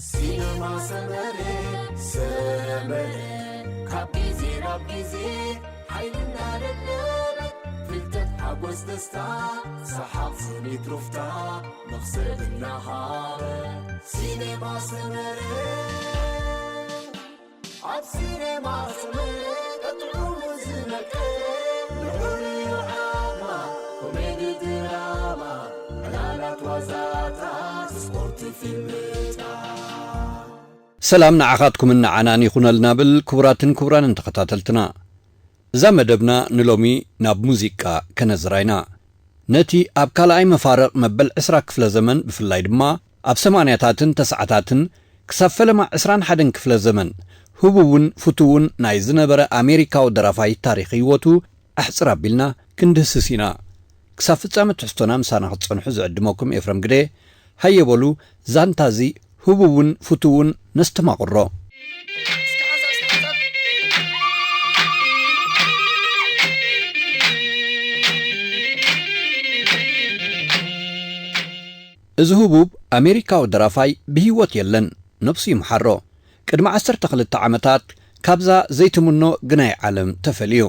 ሲነማ ሰመረ፣ ሰመረ፣ ካብ ግዜ ናብ ግዜ ሓይልና ደለበ፣ ፍልጠት፣ ሓጎስ፣ ደስታ፣ ሰሓቕ፣ ስኒት፣ ሩፍታ፣ መኽሰብ እናሃበ። ሲነማ ሰመረ፣ ኣብ ሲነማ ሰመረ፣ ጥዑሙ ዝመቀ፣ ልዑል እዩ ዓቕማ፣ ኮሜዲ፣ ድራማ፣ ዕላላት፣ ዋዛታት፣ ስፖርት፣ ፊልምታት። ሰላም ንዓኻትኩምን ንዓናን ይኹነልና ብል፣ ክቡራትን ክቡራንን ተኸታተልትና። እዛ መደብና ንሎሚ ናብ ሙዚቃ ከነዝራ ኢና። ነቲ ኣብ ካልኣይ መፋርቕ መበል ዕስራ ክፍለ ዘመን፣ ብፍላይ ድማ ኣብ ሰማንያታትን ተስዓታትን ክሳብ ፈለማ ዕስራን ሓደን ክፍለ ዘመን፣ ህቡብን ፍቱውን ናይ ዝነበረ ኣሜሪካዊ ደራፋይ ታሪኽ ህይወቱ ኣሕጽር ኣቢልና ክንድህስስ ኢና። ክሳብ ፍጻመ ትሕዝቶና ምሳና ክትጸንሑ ዝዕድመኩም ኤፍረም ግደ። ሃየ በሉ፣ ዛንታ እዚ ህቡብን ፍቱውን ነስተማቕሮ። እዚ ህቡብ ኣሜሪካዊ ደራፋይ ብህይወት የለን፣ ነብሱ ይምሓሮ። ቅድሚ ዓሰርተ ክልተ ዓመታት ካብዛ ዘይትምኖ ግናይ ዓለም ተፈልዩ።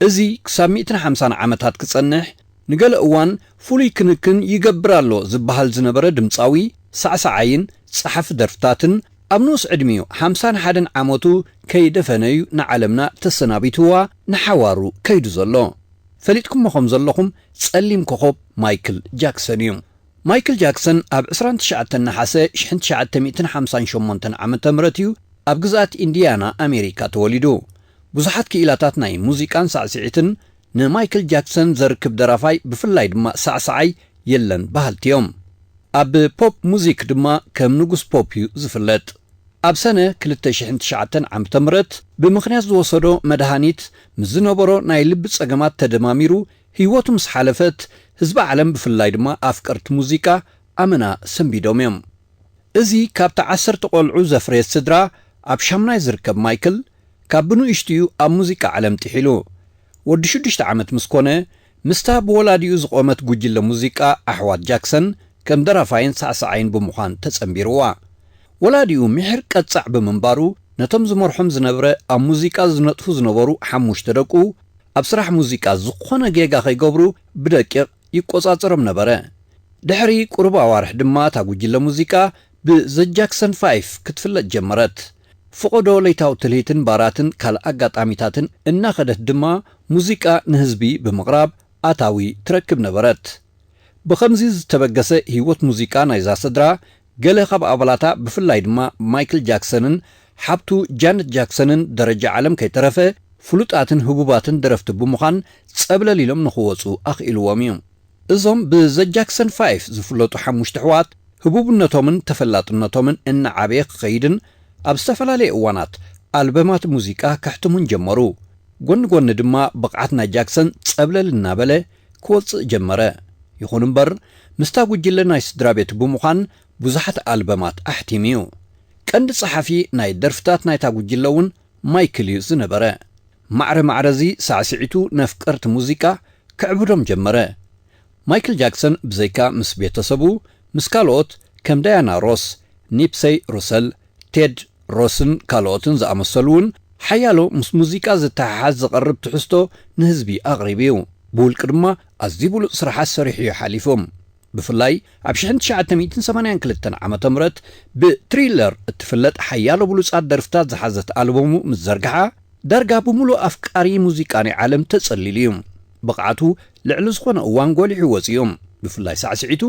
እዚ ክሳብ ሚእትን ሓምሳን ዓመታት ክጸንሕ፣ ንገለ እዋን ፍሉይ ክንክን ይገብር ኣሎ ዝበሃል ዝነበረ ድምጻዊ፣ ሳዕሳዓይን ጸሓፊ ደርፍታትን፣ ኣብ ንኡስ ዕድሚኡ ሓምሳን ሓደን ዓመቱ ከይደፈነዩ ንዓለምና ተሰናቢትዋ ንሓዋሩ ከይዱ ዘሎ። ፈሊጥኩሞ ከም ዘለኹም ጸሊም ኮኾብ ማይክል ጃክሰን እዩ። ማይክል ጃክሰን ኣብ ዕስራን ትሽዓተን ነሓሰ ሽሕን ትሽዓተ ሚእትን ሓምሳን ሸሞንተን ዓመተ ምህረት እዩ ኣብ ግዝኣት ኢንዲያና ኣሜሪካ ተወሊዱ። ብዙሓት ክኢላታት ናይ ሙዚቃን ሳዕስዒትን ንማይክል ጃክሰን ዘርክብ ደራፋይ ብፍላይ ድማ ሳዕሳዓይ የለን በሃልቲ እዮም። ኣብ ፖፕ ሙዚክ ድማ ከም ንጉስ ፖፕ እዩ ዝፍለጥ። ኣብ ሰነ ክልተ ሽሕን ትሽዓተን ዓመተ ምህረት ብምኽንያት ዝወሰዶ መድሃኒት ምስ ዝነበሮ ናይ ልቢ ጸገማት ተደማሚሩ ህይወቱ ምስ ሓለፈት፣ ህዝቢ ዓለም ብፍላይ ድማ ኣፍቀርቲ ሙዚቃ ኣመና ሰንቢዶም እዮም። እዚ ካብቲ ዓሰርተ ቆልዑ ዘፍረየት ስድራ ኣብ ሻምናይ ዝርከብ ማይክል፣ ካብ ብንእሽትኡ ኣብ ሙዚቃ ዓለም ጥሒሉ። ወዲ ሽዱሽተ ዓመት ምስ ኮነ፣ ምስታ ብወላዲኡ ዝቖመት ጉጅለ ሙዚቃ ኣሕዋት ጃክሰን ከም ደራፋይን ሳዕሳዓይን ብምዃን ተጸንቢርዋ። ወላዲኡ ምሒር ቀጻዕ ብምንባሩ፣ ነቶም ዝመርሖም ዝነብረ ኣብ ሙዚቃ ዝነጥፉ ዝነበሩ ሓሙሽተ ደቁ፣ ኣብ ስራሕ ሙዚቃ ዝኾነ ጌጋ ከይገብሩ ብደቂቕ ይቆጻጸሮም ነበረ። ድሕሪ ቁሩብ ኣዋርሕ ድማ እታ ጉጅለ ሙዚቃ ብዘ ጃክሰን ፋይፍ ክትፍለጥ ጀመረት። ፈቐዶ ለይታዊ ትልሂትን ባራትን ካልእ ኣጋጣሚታትን እናኸደት ድማ ሙዚቃ ንህዝቢ ብምቕራብ ኣታዊ ትረክብ ነበረት። ብኸምዚ ዝተበገሰ ህይወት ሙዚቃ ናይዛ ስድራ፣ ገለ ካብ ኣባላታ ብፍላይ ድማ ማይክል ጃክሰንን ሓብቱ ጃነት ጃክሰንን ደረጃ ዓለም ከይተረፈ ፍሉጣትን ህቡባትን ደረፍቲ ብምዃን ጸብለል ኢሎም ንኽወጹ ኣኽኢልዎም እዩ። እዞም ብዘ ጃክሰን ፋይፍ ዝፍለጡ ሓሙሽተ ኣሕዋት ህቡብነቶምን ተፈላጥነቶምን እናዓበየ ክኸይድን ኣብ ዝተፈላለየ እዋናት ኣልበማት ሙዚቃ ከሕትሙን ጀመሩ። ጎኒ ጎኒ ድማ ብቕዓት ናይ ጃክሰን ጸብለል እናበለ ክወጽእ ጀመረ። ይኹን እምበር ምስታ ጉጅለ ናይ ስድራ ቤቱ ብምዃን ብዙሓት ኣልበማት ኣሕቲሙ እዩ። ቀንዲ ጸሓፊ ናይ ደርፍታት ናይታ ጉጅለ እውን ማይክል እዩ ዝነበረ። ማዕረ ማዕረ እዚ ሳዕስዒቱ ነፍቀርቲ ሙዚቃ ከዕብዶም ጀመረ። ማይክል ጃክሰን ብዘይካ ምስ ቤተሰቡ፣ ምስ ካልኦት ከም ዳያና ሮስ፣ ኒፕሰይ ሩሰል፣ ቴድ ሮስን ካልኦትን ዝኣመሰሉ እውን ሓያሎ ምስ ሙዚቃ ዝተሓሓዝ ዝቐርብ ትሕዝቶ ንህዝቢ ኣቕሪቡ እዩ። ብውልቂ ድማ ኣዝዩ ብሉጽ ስራሓት ሰሪሑ እዩ ሓሊፉ። ብፍላይ ኣብ ሽሕን ትሽዓተ ሚእትን ሰማንያን ክልተን ዓመተ ምህረት ብትሪለር እትፍለጥ ሓያሎ ብሉጻት ደርፍታት ዝሓዘት ኣልበሙ ምስ ዘርግሓ፣ ዳርጋ ብምሉእ ኣፍቃሪ ሙዚቃ ናይ ዓለም ተጸሊሉ እዩ። ብቕዓቱ ልዕሊ ዝኾነ እዋን ጎሊሑ ወጺኡ። ብፍላይ ሳዕስዒቱ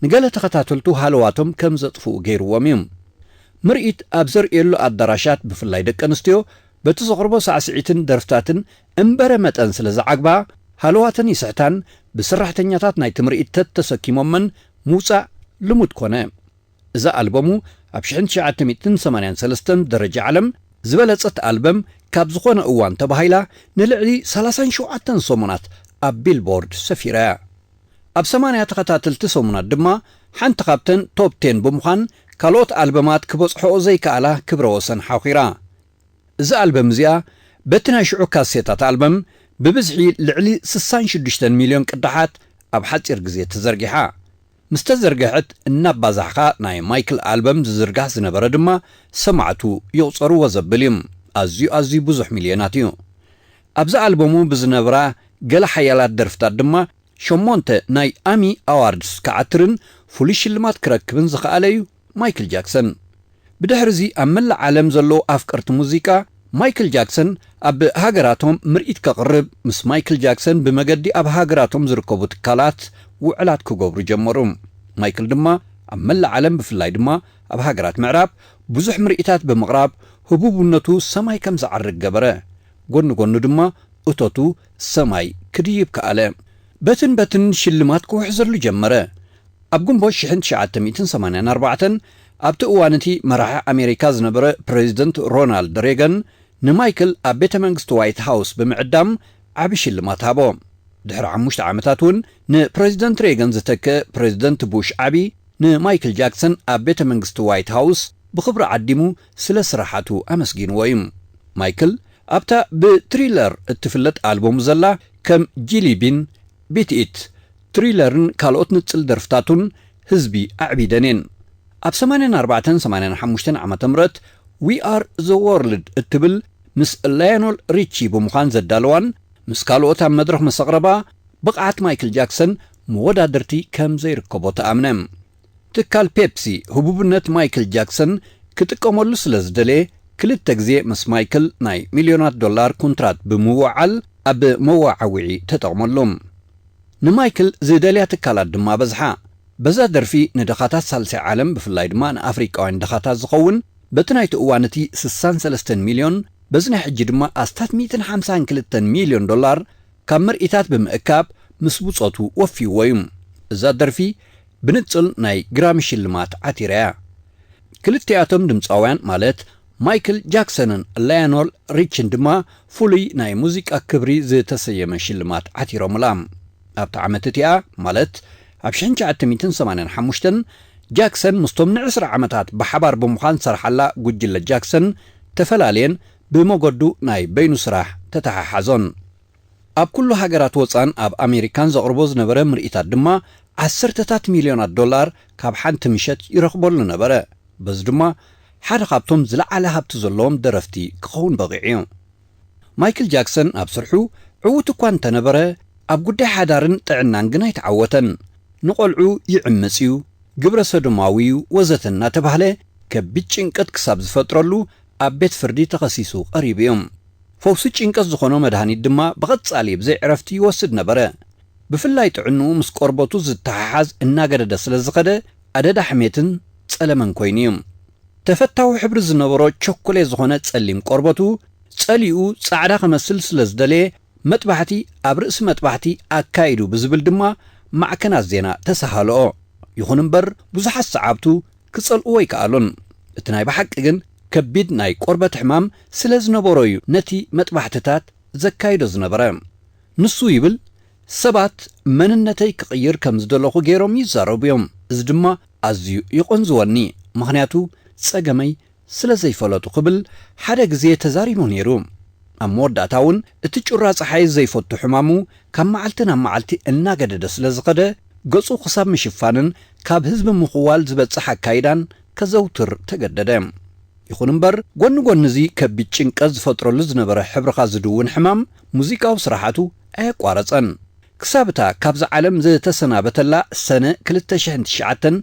ንገለ ተኸታተልቱ ሃለዋቶም ከም ዘጥፍኡ ገይርዎም እዩ። ምርኢት ኣብ ዘርእየሉ ኣዳራሻት ብፍላይ ደቂ ኣንስትዮ በቲ ዘቕርቦ ሳዕስዒትን ደርፍታትን እምበረ መጠን ስለ ዝዓግባ ሃለዋተን ይስሕታን ብሰራሕተኛታት ናይቲ ምርኢት ተተሰኪሞመን ምውጻእ ልሙድ ኮነ። እዛ ኣልበሙ ኣብ ሽሕን ትሽዓተ ሚእትን ሰማንያን ሰለስተን ደረጃ ዓለም ዝበለጸት ኣልበም ካብ ዝኾነ እዋን ተባሂላ ንልዕሊ ሰላሳን ሸውዓተን ሰሙናት ኣብ ቢልቦርድ ሰፊራ እያ። ኣብ ሰማንያ ተኸታተልቲ ሰሙናት ድማ ሓንቲ ካብተን ቶፕ ቴን ብምዃን ካልኦት ኣልበማት ክበጽሕኦ ዘይከኣላ ክብረ ወሰን ሓኺራ። እዛ ኣልበም እዚኣ በቲ ናይ ሽዑ ካሴታት ኣልበም ብብዝሒ ልዕሊ ስሳን ሽዱሽተን ሚልዮን ቅዳሓት ኣብ ሓጺር ግዜ ተዘርጊሓ። ምስ ተዘርግሐት እናባዛሕኻ ናይ ማይክል ኣልበም ዝዝርጋሕ ዝነበረ ድማ ሰማዕቱ ይቑጸርዎ ዘብል እዩ። ኣዝዩ ኣዝዩ ብዙሕ ሚልዮናት እዩ። ኣብዚ ኣልበሙ ብዝነብራ ገለ ሓያላት ደርፍታት ድማ ሸሞንተ ናይ ኣሚ ኣዋርድስ ክዓትርን ፍሉይ ሽልማት ክረክብን ዝኸኣለ እዩ ማይክል ጃክሰን። ብድሕርዚ ኣብ መላእ ዓለም ዘለዉ ኣፍቀርቲ ሙዚቃ ማይክል ጃክሰን ኣብ ሃገራቶም ምርኢት ከቕርብ ምስ ማይክል ጃክሰን ብመገዲ ኣብ ሃገራቶም ዝርከቡ ትካላት ውዕላት ክገብሩ ጀመሩ። ማይክል ድማ ኣብ መላእ ዓለም ብፍላይ ድማ ኣብ ሃገራት ምዕራብ ብዙሕ ምርኢታት ብምቕራብ ህቡብነቱ ሰማይ ከም ዝዓርግ ገበረ። ጎኒ ጎኑ ድማ እቶቱ ሰማይ ክድይብ ከኣለ። በትን በትን ሽልማት ክውሕዘሉ ጀመረ። ኣብ ግንቦት ሽሕን ትሽዓተ ሚእትን ሰማንያን ኣርባዕተን ኣብቲ እዋን እቲ መራሒ ኣሜሪካ ዝነበረ ፕሬዚደንት ሮናልድ ሬገን ንማይክል ኣብ ቤተ መንግስቲ ዋይት ሃውስ ብምዕዳም ዓቢ ሽልማት ሃቦ። ድሕሪ ሓሙሽተ ዓመታት እውን ንፕሬዚደንት ሬገን ዝተክአ ፕሬዚደንት ቡሽ ዓቢ ንማይክል ጃክሰን ኣብ ቤተ መንግስቲ ዋይት ሃውስ ብኽብሪ ዓዲሙ ስለ ስራሓቱ ኣመስጊንዎ እዩ። ማይክል ኣብታ ብትሪለር እትፍለጥ ኣልበሙ ዘላ ከም ጂሊ ቢን፣ ቢት ኢት፣ ትሪለርን ካልኦት ንጽል ደርፍታቱን ህዝቢ ኣዕቢደን እየን። ኣብ ሰማንያን ኣርባዕተን ሰማንያን ሓሙሽተን ዓመተ ምህረት We Are the World እትብል ምስ ላዮኖል ሪቺ ብምዃን ዘዳለዋን ምስ ካልኦት ኣብ መድረኽ ምስ ኣቕረባ ብቕዓት ማይክል ጃክሰን መወዳድርቲ ከም ዘይርከቦ ተኣምነ። ትካል ፔፕሲ ህቡብነት ማይክል ጃክሰን ክጥቀመሉ ስለ ዝደለየ ክልተ ግዜ ምስ ማይክል ናይ ሚልዮናት ዶላር ኮንትራት ብምውዓል ኣብ መወዓውዒ ተጠቕመሉ። ንማይክል ዝደልያ ትካላት ድማ በዝሓ። በዛ ደርፊ ንድኻታት ሳልሳይ ዓለም ብፍላይ ድማ ንኣፍሪቃውያን ድኻታት ዝኸውን በቲ ናይቲ እዋን እቲ ስሳን ሰለስተን ሚልዮን በዚ ናይ ሕጂ ድማ ኣስታት ሚእትን ሓምሳን ክልተን ሚልዮን ዶላር ካብ ምርኢታት ብምእካብ ምስ ብጾቱ ወፊዎ እዩ። እዛ ደርፊ ብንጽል ናይ ግራሚ ሽልማት ዓቲራ እያ። ክልቲኣቶም ድምጻውያን ማለት ማይክል ጃክሰንን ላዮኖል ሪችን ድማ ፍሉይ ናይ ሙዚቃ ክብሪ ዝተሰየመ ሽልማት ዓቲሮምላ። ኣብቲ ዓመት እቲኣ ማለት ኣብ ሽሕን ትሽዓተ ሚእትን ሰማንያን ሓሙሽተን ጃክሰን ምስቶም ንዕስራ ዓመታት ብሓባር ብምዃን ዝሰርሓላ ጉጅለ ጃክሰን ተፈላለየን ብመገዱ ናይ በይኑ ስራሕ ተተሓሓዞን። ኣብ ኩሉ ሃገራት ወጻን ኣብ ኣሜሪካን ዘቕርቦ ዝነበረ ምርኢታት ድማ ዓሰርተታት ሚልዮናት ዶላር ካብ ሓንቲ ምሸት ይረኽበሉ ነበረ። በዚ ድማ ሓደ ካብቶም ዝለዓለ ሃብቲ ዘለዎም ደረፍቲ ክኸውን በቒዑ እዩ። ማይክል ጃክሰን ኣብ ስርሑ ዕዉት እኳ እንተነበረ ኣብ ጉዳይ ሓዳርን ጥዕናን ግን ኣይተዓወተን። ንቖልዑ ይዕምጽ እዩ፣ ግብረ ሰዶማዊ እዩ ወዘተ እናተባህለ ከቢድ ጭንቀት ክሳብ ዝፈጥረሉ ኣብ ቤት ፍርዲ ተኸሲሱ ቀሪቡ እዩ። ፈውሲ ጭንቀት ዝኾኖ መድሃኒት ድማ ብቐጻሊ ብዘይ ዕረፍቲ ይወስድ ነበረ። ብፍላይ ጥዕንኡ ምስ ቆርበቱ ዝተሓሓዝ እናገደደ ስለ ዝኸደ ኣደዳ ሕሜትን ጸለመን ኮይኑ እዩ። ተፈታዊ ሕብሪ ዝነበሮ ቸኮሌ ዝኾነ ጸሊም ቆርበቱ ጸሊኡ ጻዕዳ ክመስል ስለ ዝደለየ መጥባሕቲ ኣብ ርእሲ መጥባሕቲ ኣካይዱ ብዝብል ድማ ማዕከናት ዜና ተሳሃልኦ። ይኹን እምበር ብዙሓት ሰዓብቱ ክጸልእዎ ኣይከኣሉን። እቲ ናይ ብሓቂ ግን ከቢድ ናይ ቆርበት ሕማም ስለ ዝነበሮ እዩ ነቲ መጥባሕትታት ዘካይዶ ዝነበረ። ንሱ ይብል፣ ሰባት መንነተይ ክቕይር ከም ዝደለኹ ገይሮም ይዛረቡ እዮም። እዚ ድማ ኣዝዩ ይቖንዝወኒ፣ ምኽንያቱ ጸገመይ ስለ ዘይፈለጡ ክብል ሓደ ግዜ ተዛሪቡ ነይሩ። ኣብ መወዳእታ እውን እቲ ጩራ ጸሓይ ዘይፈቱ ሕማሙ ካብ መዓልቲ ናብ መዓልቲ እናገደደ ስለ ዝኸደ ገጹ ክሳብ ምሽፋንን ካብ ህዝቢ ምኽዋል ዝበጽሕ ኣካይዳን ከዘውትር ተገደደ። ይኹን እምበር ጎኒ ጎኒ እዚ ከቢድ ጭንቀት ዝፈጥረሉ ዝነበረ ሕብርኻ ዝድውን ሕማም ሙዚቃዊ ስራሓቱ ኣየቋረጸን። ክሳብ እታ ካብዛ ዓለም ዝተሰናበተላ ሰነ ክልተ ሽሕን ትሽዓተን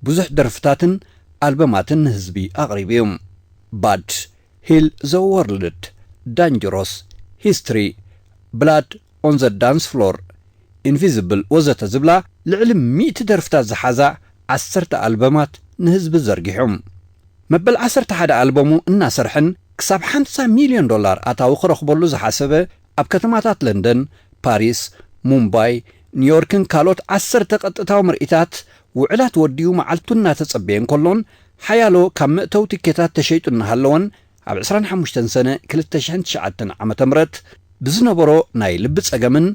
ብዙሕ ደርፍታትን ኣልበማትን ንህዝቢ ኣቕሪቡ እዩ። ባድ፣ ሂል ዘ ወርልድ፣ ዳንጀሮስ፣ ሂስትሪ፣ ብላድ ኦን ዘ ዳንስ ፍሎር፣ ኢንቪዝብል ወዘተ ዝብላ ልዕሊ ሚእቲ ደርፍታት ዝሓዛ ዓሰርተ ኣልበማት ንህዝቢ ዘርጊሑ። መበል ዓሰርተ ሓደ ኣልበሙ እናሰርሐን ክሳብ ሓምሳ ሚልዮን ዶላር ኣታዊ ክረኽበሉ ዝሓሰበ ኣብ ከተማታት ለንደን፣ ፓሪስ፣ ሙምባይ፣ ኒውዮርክን ካልኦት ዓሰርተ ቀጥታዊ ምርኢታት ውዕላት ወዲኡ መዓልቱ እናተጸበየ እንከሎን ሓያሎ ካብ መእተዊ ትኬታት ተሸይጡ እናሃለወን ኣብ ዕስራን ሓሙሽተን ሰነ ክልተ ሽሕን ትሽዓተን ዓመተ ምህረት ብዝነበሮ ናይ ልቢ ጸገምን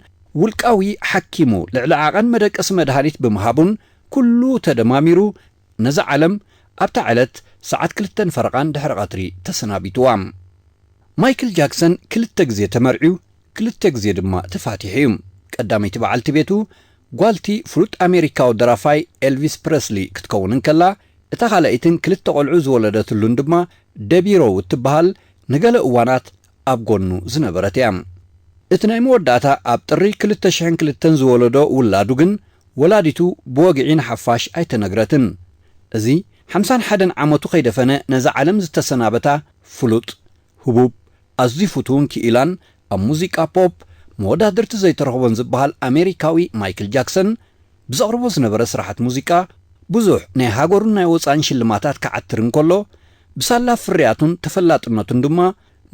ውልቃዊ ሓኪሙ ልዕሊ ዓቐን መደቀሲ መድሃኒት ብምሃቡን ኩሉ ተደማሚሩ ነዛ ዓለም ኣብታ ዕለት ሰዓት ክልተን ፈረቓን ድሕሪ ቐትሪ ተሰናቢትዋ። ማይክል ጃክሰን ክልተ ግዜ ተመርዕዩ ክልተ ግዜ ድማ ተፋቲሑ እዩ። ቀዳመይቲ በዓልቲ ቤቱ ጓልቲ ፍሉጥ ኣሜሪካዊ ደራፋይ ኤልቪስ ፕረስሊ ክትከውን እንከላ፣ እታ ካልኣይትን ክልተ ቆልዑ ዝወለደትሉን ድማ ደቢ ሮው እትበሃል፣ ንገለ እዋናት ኣብ ጎኑ ዝነበረት እያ። እቲ ናይ መወዳእታ ኣብ ጥሪ ክልተ ሽሕን ክልተን ዝወለዶ ውላዱ ግን፣ ወላዲቱ ብወግዒ ንሓፋሽ ኣይተነግረትን። እዚ ሓምሳን ሓደን ዓመቱ ከይደፈነ ነዛ ዓለም ዝተሰናበታ ፍሉጥ፣ ህቡብ፣ ኣዝዩ ፍቱውን ክኢላን ኣብ ሙዚቃ ፖፕ መወዳድርቲ ዘይተረኽቦን ዝበሃል ኣሜሪካዊ ማይክል ጃክሰን፣ ብዘቕርቦ ዝነበረ ስራሓት ሙዚቃ ብዙሕ ናይ ሃገሩን ናይ ወጻእን ሽልማታት ክዓትር እንከሎ፣ ብሳላ ፍርያቱን ተፈላጥነቱን ድማ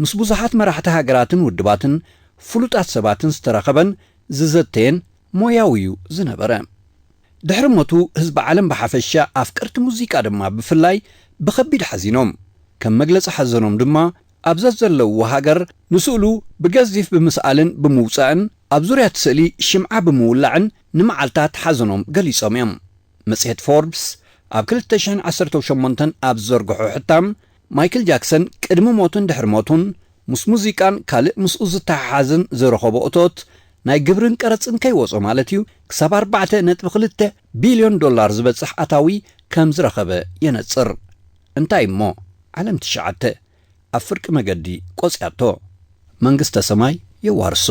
ምስ ብዙሓት መራሕቲ ሃገራትን ውድባትን ፍሉጣት ሰባትን ዝተራኸበን ዝዘተየን ሞያዊ እዩ ዝነበረ። ድሕሪ ሞቱ ህዝቢ ዓለም ብሓፈሻ ኣፍቀርቲ ሙዚቃ ድማ ብፍላይ ብኸቢድ ሓዚኖም። ከም መግለጺ ሓዘኖም ድማ ኣብዛ ዘለውዎ ሃገር ንስእሉ ብገዚፍ ብምስኣልን ብምውጻእን ኣብ ዙርያ እቲ ስእሊ ሽምዓ ብምውላዕን ንመዓልታት ሓዘኖም ገሊጾም እዮም። መጽሔት ፎርብስ ኣብ ክልተ ሽሕን ዓሰርተ ሸሞንተን ኣብ ዝዘርግሖ ሕታም፣ ማይክል ጃክሰን ቅድሚ ሞቱን ድሕሪ ሞቱን ምስ ሙዚቃን ካልእ ምስኡ ዝተሓሓዝን ዝረኸቦ እቶት ናይ ግብርን ቀረጽን ከይወጾ ማለት እዩ፣ ክሳብ ኣርባዕተ ነጥቢ ክልተ ቢልዮን ዶላር ዝበጽሕ ኣታዊ ከም ዝረኸበ የነጽር። እንታይ እሞ ዓለም ትሽዓተ ኣብ ፍርቂ መገዲ ቆጽያቶ። መንግስተ ሰማይ የዋርሶ።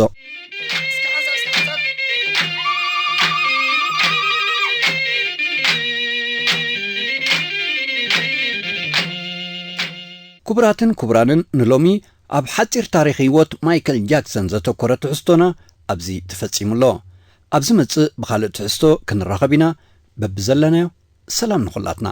ክቡራትን ክቡራንን፣ ንሎሚ ኣብ ሓጺር ታሪኽ ህይወት ማይክል ጃክሰን ዘተኮረ ትሕዝቶና ኣብዚ ተፈጺሙ ኣሎ። ኣብ ዝመጽእ ብኻልእ ትሕዝቶ ክንራኸብ ኢና። በብዘለናዮ ሰላም ንኹላትና።